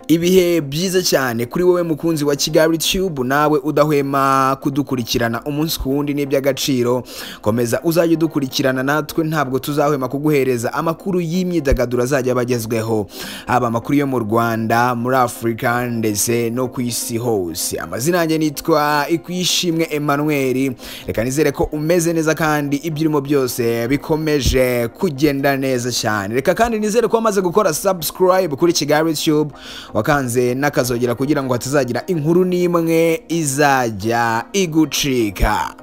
Ibihe byiza cyane kuri wowe mukunzi wa Kigali Tube, nawe udahwema kudukurikirana umunsi ku wundi n'iby'agaciro. Komeza uzajye udukurikirana, natwe ntabwo tuzahwema kuguhereza amakuru y'imyidagaduro azajya abagezweho, haba amakuru yo mu Rwanda, muri Afurika ndetse no ku isi hose. Amazina yanjye nitwa Ikwishimwe Emmanuel. Reka nizere ko umeze neza kandi ibyo urimo byose bikomeje kugenda neza cyane. Reka kandi nizere ko wamaze gukora subscribe kuri Kigali Tube, wakanze n'akazogera kugira ngo hatazagira inkuru n'imwe izajya igucika.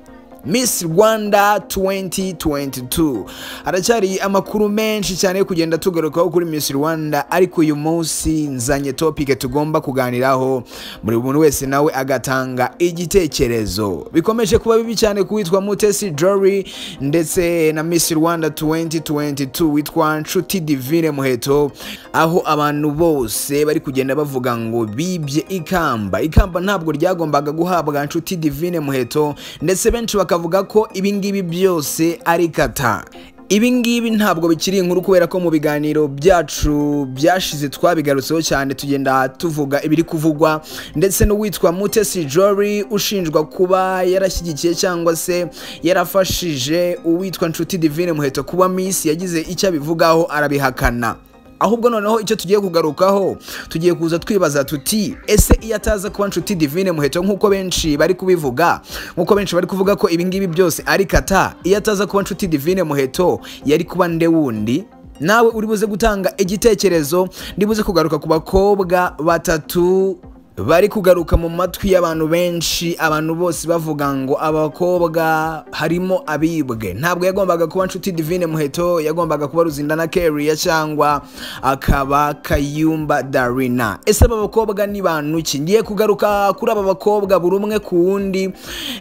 Miss Rwanda 2022, haracyari amakuru menshi cyane yo kugenda tugarukaho kuri Miss Rwanda, ariko uyu munsi nzanye topic tugomba kuganiraho, buri muntu wese nawe agatanga igitekerezo. Bikomeje kuba bibi cyane kuwitwa Mutesi Jolly ndetse na Miss Rwanda 2022 witwa Nshuti Divine Muheto, aho abantu bose bari kugenda bavuga ngo bibye ikamba. Ikamba ntabwo ryagombaga guhabwa Nshuti Divine Muheto, ndetse benshi bakavuga ko ibingibi byose ari kata. Ibingibi ntabwo bikiri inkuru kubera ko mu biganiro byacu byashize twabigarutseho cyane, tugenda tuvuga ibiri kuvugwa, ndetse n'uwitwa Mutesi Jolly ushinjwa kuba yarashyigikiye cyangwa se yarafashije uwitwa Nshuti Divine Muheto kuba Miss, yagize icyo abivugaho arabihakana. Ahubwo noneho icyo tugiye kugarukaho, tugiye kuza twibaza tuti ese iyo ataza kuba Nshuti Divine Muheto, nkuko benshi bari kubivuga, nkuko benshi bari kuvuga ko ibingibi byose ari kata, iyo ataza kuba Nshuti Divine Muheto yari kuba nde wundi? Nawe uri buze gutanga igitekerezo. Ndibuze kugaruka ku bakobwa batatu bari kugaruka mu matwi y'abantu benshi, abantu bose bavuga ngo abakobwa harimo abibwe. Ntabwo yagombaga kuba Nshuti Divine Muheto, yagombaga kuba Ruzindana Keria cyangwa akaba Kayumba Darina. Ese aba bakobwa ni bantu ki? Ngiye kugaruka kuri aba bakobwa buri umwe ku wundi,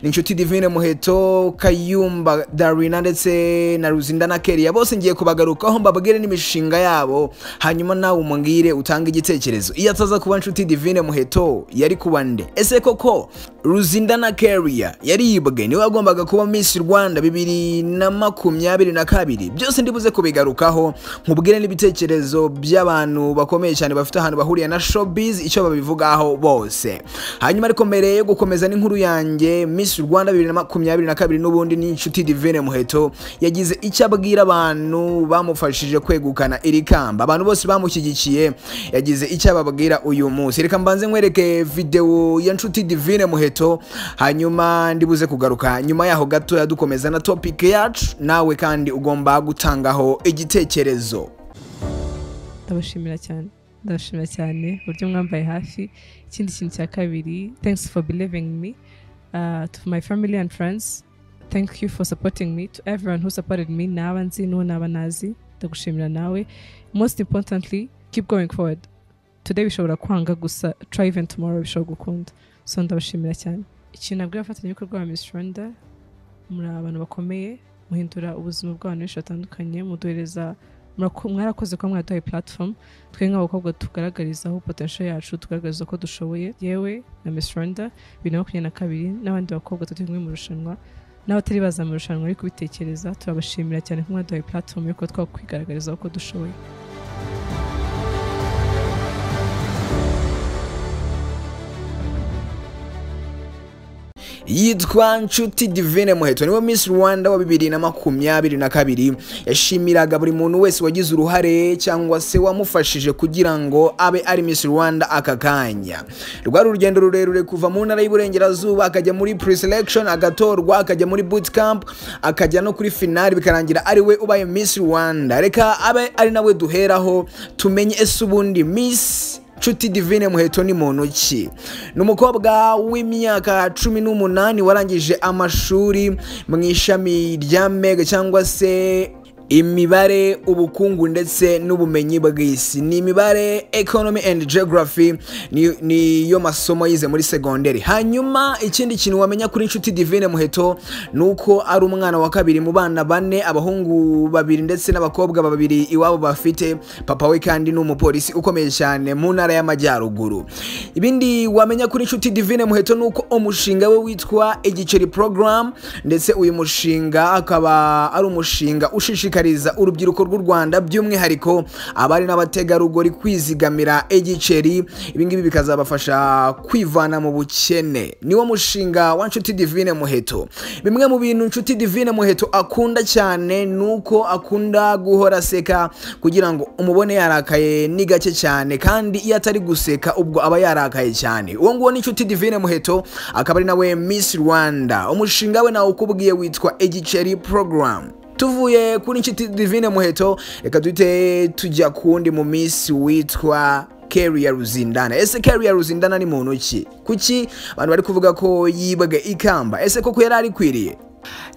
ni Nshuti Divine Muheto, Kayumba Darina ndetse na Ruzindana Keria. Bose ngiye kubagarukaho mbabwire n'imishinga yabo, hanyuma nawe umubwire utange igitekerezo. Iyo ataza kuba Nshuti Divine Muheto yari kuba nde? Ese koko Ruzindana Keria yaribwe, niwe wagombaga kuba Miss Rwanda 2022? Byose ndibuze kubigarukaho, nkubwire n'ibitekerezo by'abantu bakomeye cyane bafite ahantu bahuriye na showbiz, icyo babivugaho bose. Hanyuma ariko mbere yo gukomeza n'inkuru yanjye, Miss Rwanda 2022 n'ubundi ni Nshuti Divine Muheto yagize icyo abwira abantu bamufashije kwegukana iri kamba, abantu bose bamushyigikiye, yagize icyo ababwira uyu munsi. Reka mbanze nkwereke video ya Nshuti Divine Muheto, hanyuma ndibuze kugaruka nyuma yaho gato yadukomeza na topic yacu, nawe kandi ugomba gutangaho igitekerezo. Ndabashimira cyane, ndabashimira cyane uburyo mwambaye hafi. Ikindi kintu cya kabiri, thanks for believing me, to my family and friends, thank you for supporting me, to everyone who supported me, naba nzi n'uwo naba nazi, ndagushimira nawe. Most importantly, keep going forward. Today bishobora kwanga gusa, try even tomorrow bishobora gukunda. So ndabashimira cyane. Ikintu nabwira abafatanyabikorwa ba Miss Rwanda, muri abantu bakomeye, muhindura ubuzima bw'abantu benshi batandukanye, muduhereza, mwarakoze kuba mwaduhaye platform, twe nk'abakobwa tugaragarizaho potential yacu, tugaragariza ko dushoboye. Yewe na Miss Rwanda 2022 n'abandi bakobwa turi kumwe mu rushanwa, n'abatari baza mu rushanwa ariko kubitekereza, turabashimira cyane ko mwaduhaye platform yo kuba twakwigaragarizaho ko dushoboye. Yitwa Nshuti Divine Muheto, niwe Miss Rwanda wa 2022. Yashimiraga buri muntu wese wagize uruhare cyangwa se wamufashije kugira ngo abe ari Miss Rwanda aka kanya. Rwari urugendo rurerure kuva mu ntara y'Iburengerazuba akajya muri pre-selection, agatorwa, akajya muri bootcamp, akajya no kuri finale, bikarangira ari we ubaye Miss Rwanda. Reka abe ari nawe duheraho tumenye ese ubundi Miss Nshuti Divine Muheto ni muntu ki? Ni umukobwa w'imyaka 18 warangije amashuri mu ishami rya MEG cyangwa se imibare, ubukungu ndetse n'ubumenyi bw'isi. Ni imibare, economy and geography, niyo masomo yize muri segonderi. Hanyuma ikindi kintu wamenya kuri Nshuti Divine Muheto nuko ari umwana wa kabiri mu bana bane, abahungu babiri ndetse n'abakobwa babiri iwabo bafite. Papa we kandi ni umupolisi ukomeye cyane mu ntara y'Amajyaruguru. Ibindi wamenya kuri Nshuti Divine Muheto nuko umushinga we witwa Igiceri Program, ndetse uyu mushinga akaba ari umushinga ushishikariza urubyiruko rw'u Rwanda by'umwihariko abari n'abategarugori kwizigamira igiceri. Ibi ngibi bikazabafasha kwivana mu bukene. Niwo mushinga wa Nshuti Divine Muheto. Bimwe mu bintu Nshuti Divine Muheto akunda cyane nuko akunda guhora aseka, kugira ngo umubone yarakaye ni gake cyane, kandi iyo atari guseka ubwo aba yarakaye cyane. Uwo nguwo ni Nshuti Divine Muheto, akaba ari nawe Miss Rwanda. Umushinga we nawe ukubwiye witwa Igiceri Program. Tuvuye kuri Nshuti Divine Muheto, reka duhite tujya kundi mu Miss witwa Keria Ruzindana. Ese Keria Ruzindana ni muntu ki? Kuki abantu bari kuvuga ko yibwe ikamba? Ese koko yari arikwiriye?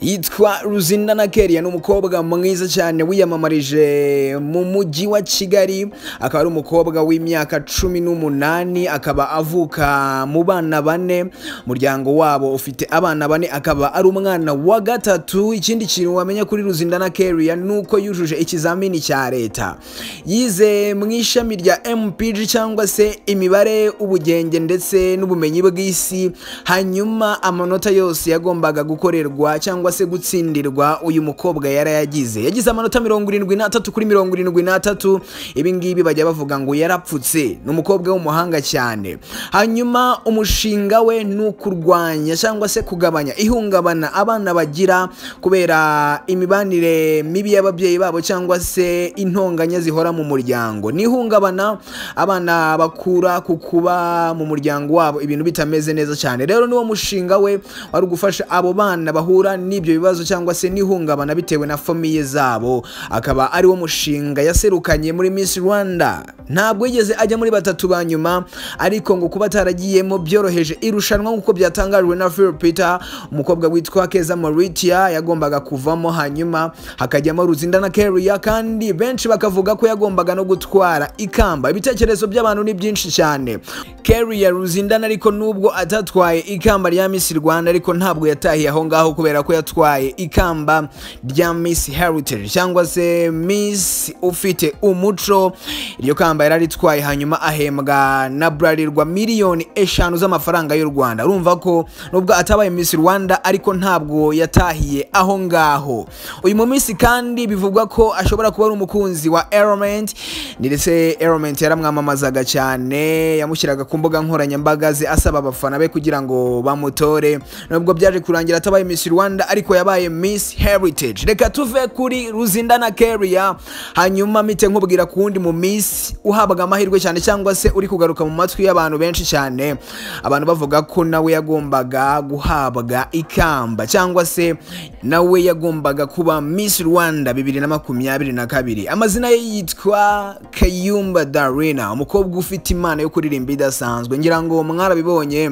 Yitwa Ruzindana Keria, ni umukobwa mwiza cyane wiyamamarije mu mujyi wa Kigali, akaba ari umukobwa w'imyaka 18, akaba avuka mu bana bane, umuryango wabo ufite abana bane, akaba ari umwana wa gatatu. Ikindi kintu wamenya kuri Ruzindana Keria nuko yujuje ikizamini cya leta, yize mu ishami rya MPG cyangwa se imibare, ubugenge ndetse n'ubumenyi bw'isi. Hanyuma amanota yose yagombaga gukorerwa cyangwa se gutsindirwa uyu mukobwa yarayagize, yagize amanota 73 kuri 73. Ibi ngibi bajya bavuga ngo yarapfutse, ni umukobwa w'umuhanga cyane. Hanyuma umushinga we ni ukurwanya cyangwa se kugabanya ihungabana abana bagira kubera imibanire mibi y'ababyeyi babo cyangwa se intonganya zihora mu muryango. Ni ihungabana abana bakura ku kuba mu muryango wabo ibintu bitameze neza cyane. Rero niwo mushinga we wari gufasha abo bana bahura n'ibyo bibazo cyangwa se n'ihungabana bitewe na famiye zabo, akaba ari wo mushinga yaserukanye muri Miss Rwanda. Ntabwo yigeze ajya muri batatu ba nyuma, ariko ngo kuba ataragiyemo byoroheje irushanwa nk'uko byatangajwe na Phil Peter. Umukobwa witwa Keza Mauritia yagombaga kuvamo, hanyuma hakajyamo Ruzindana Keria, kandi benshi bakavuga ko yagombaga no gutwara ikamba. Ibitekerezo by'abantu ni byinshi cyane. Keria Ruzindana ariko nubwo atatwaye ikamba rya Miss Rwanda, ariko ntabwo yatahiye aho ngaho kubera ko yatwaye ikamba rya Miss Heritage cyangwa se Miss ufite umuco. Iryo kamba yararitwaye, hanyuma ahembwa na Bralirwa 5 miliyoni z'amafaranga y'u Rwanda. Urumva ko nubwo atabaye Miss Rwanda ariko ntabwo yatahiye aho ngaho. Uyu mu Miss kandi bivugwa ko ashobora kuba ari umukunzi wa Element, ndetse Element yaramwamamazaga cyane, yamushyiraga ku mbuga nkoranyambaga ze asaba abafana be kugira ngo bamutore. Nubwo byaje kurangira atabaye Miss Rwanda, ariko yabaye Miss Heritage. Reka tuve kuri Ruzindana Keria, hanyuma mite nkubwira kundi mu Miss uhabwa amahirwe cyane cyangwa se uri kugaruka mu matwi y'abantu benshi cyane, abantu bavuga ko nawe yagombaga guhabwa ikamba cyangwa se nawe yagombaga kuba Miss Rwanda 2022. Amazina ye yitwa Kayumba Darina, umukobwa ufite impano yo kuririmba idasanzwe. Ngira ngo mwarabibonye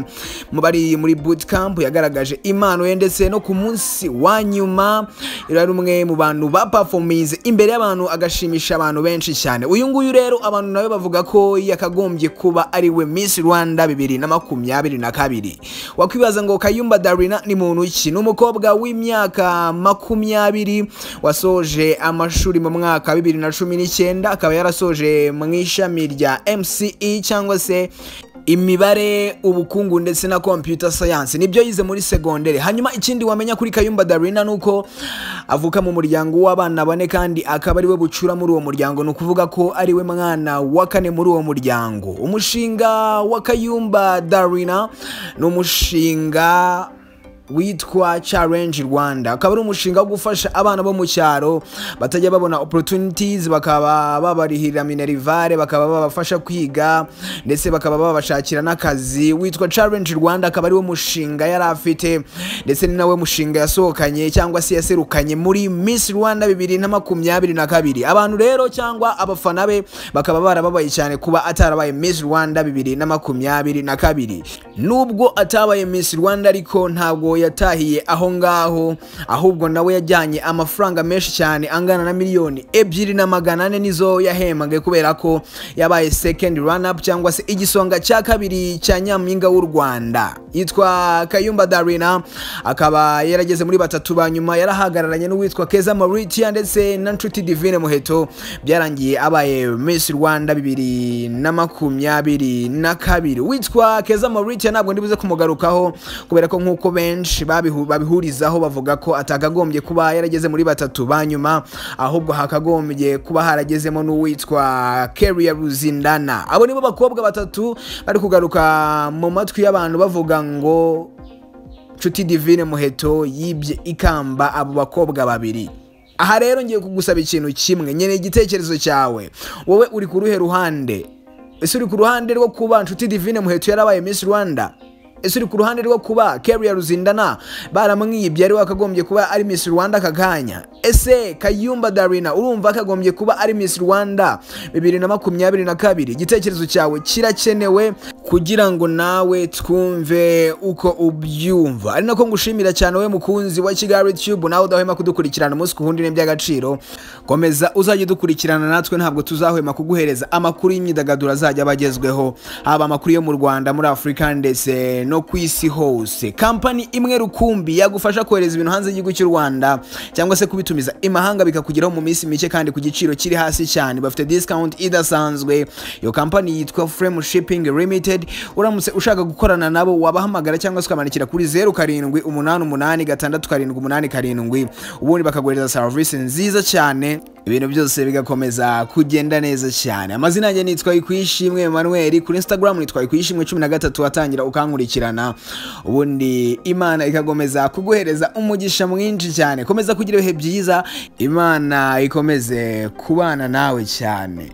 mu bari muri bootcamp yagaragaje impano ye, ndetse no ku munsi wa nyuma yari umwe mu bantu baperforminze imbere y'abantu agashimisha abantu benshi cyane. Uyu nguyu rero abantu nawe bavuga ko yakagombye kuba ari we Miss Rwanda 2022. Wakwibaza ngo Kayumba Darina ni muntu ki? Ni umukobwa w'imyaka 20 wasoje amashuri mu mwaka 2019, akaba yarasoje mu ishami rya MCE cyangwa se imibare, ubukungu ndetse na computer science, nibyo yize muri segondere. Hanyuma ikindi wamenya kuri Kayumba Darina nuko avuka mu muryango w'abana bane, kandi akaba ari we bucura muri uwo muryango, ni ukuvuga ko ari we mwana wa kane muri uwo muryango. Umushinga wa Kayumba Darina ni umushinga witwa Challenge Rwanda, akaba ari umushinga wo gufasha abana bo mu cyaro batajya babona opportunities, bakaba babarihirira minerval, bakaba babafasha kwiga ndetse bakaba babashakira n'akazi. Witwa Challenge Rwanda, akaba ari wo mushinga yari afite, ndetse ni nawe mushinga yasohokanye cyangwa se yaserukanye muri Miss Rwanda 2022. Abantu rero cyangwa abafana be bakaba barababaye cyane kuba atarabaye Miss Rwanda 2022. Nubwo atabaye Miss Rwanda, ariko ntabwo Ntabwo yatahiye aho ngaho, ahubwo nawe yajyanye amafaranga menshi cyane angana na 2,400,000 nizo yahembwe, kubera ko yabaye second run up cyangwa se igisonga cya kabiri cya Nyampinga w'u Rwanda. Yitwa Kayumba Darina, akaba yarageze muri batatu ba nyuma, yarahagararanye n'uwitwa Keza Mauritia ndetse na Nshuti Divine Muheto. Byarangiye abaye Miss Rwanda 2022. Witwa Keza Mauritia ntabwo ndibuze kumugarukaho, kubera ko nk'uko benshi babihurizaho bavuga ko atakagombye kuba yarageze muri batatu ba nyuma, ahubwo hakagombye kuba haragezemo n'uwitwa Keria Ruzindana. Abo nibo bakobwa batatu bari kugaruka mu matwi y'abantu bavuga ngo Nshuti Divine Muheto yibye ikamba abo bakobwa babiri. Aha rero ngiye kugusaba ikintu kimwe, nyene igitekerezo cyawe, wowe uri ku ruhe ruhande? Ese uri ku ruhande rwo kuba Nshuti Divine Muheto yarabaye Miss Rwanda? Ese uri ku ruhande rwo kuba Keria Ruzindana baramwibye ari wakagombye kuba ari Miss Rwanda kakanya? Ese Kayumba Darina urumva akagombye kuba ari Miss Rwanda 2022? Igitekerezo cyawe kirakenewe kugira ngo nawe twumve uko ubyumva. Ari nako ngushimira cyane wowe mukunzi wa Kigali Tube, nawe udahwema kudukurikirana umunsi ku wundi n'iby'agaciro. Komeza uzajye dukurikirana natwe, ntabwo tuzahwema kuguhereza amakuru y'imyidagaduro azajya abagezweho, haba amakuru yo mu Rwanda, muri Afurika ndetse no ku isi hose. Kampani imwe rukumbi yagufasha kohereza ibintu hanze y'igihugu cy'u Rwanda cyangwa se kubitumiza imahanga bikakugeraho mu minsi mike kandi ku giciro kiri hasi cyane, bafite discount idasanzwe. Iyo kampani yitwa Frame Shipping Limited. Uramutse ushaka gukorana nabo wabahamagara cyangwa se ukamanukira kuri 0788 678 7, ubundi bakaguhereza service nziza cyane, ibintu byose bigakomeza kugenda neza cyane. Amazina yanjye nitwa Ikwishimwe Emmanuel, kuri Instagram nitwa Ikwishimwe 13, watangira ukankurikirana, ubundi Imana ikagomeza kuguhereza umugisha mwinshi cyane. Komeza kugira ibihe byiza, Imana ikomeze kubana nawe cyane.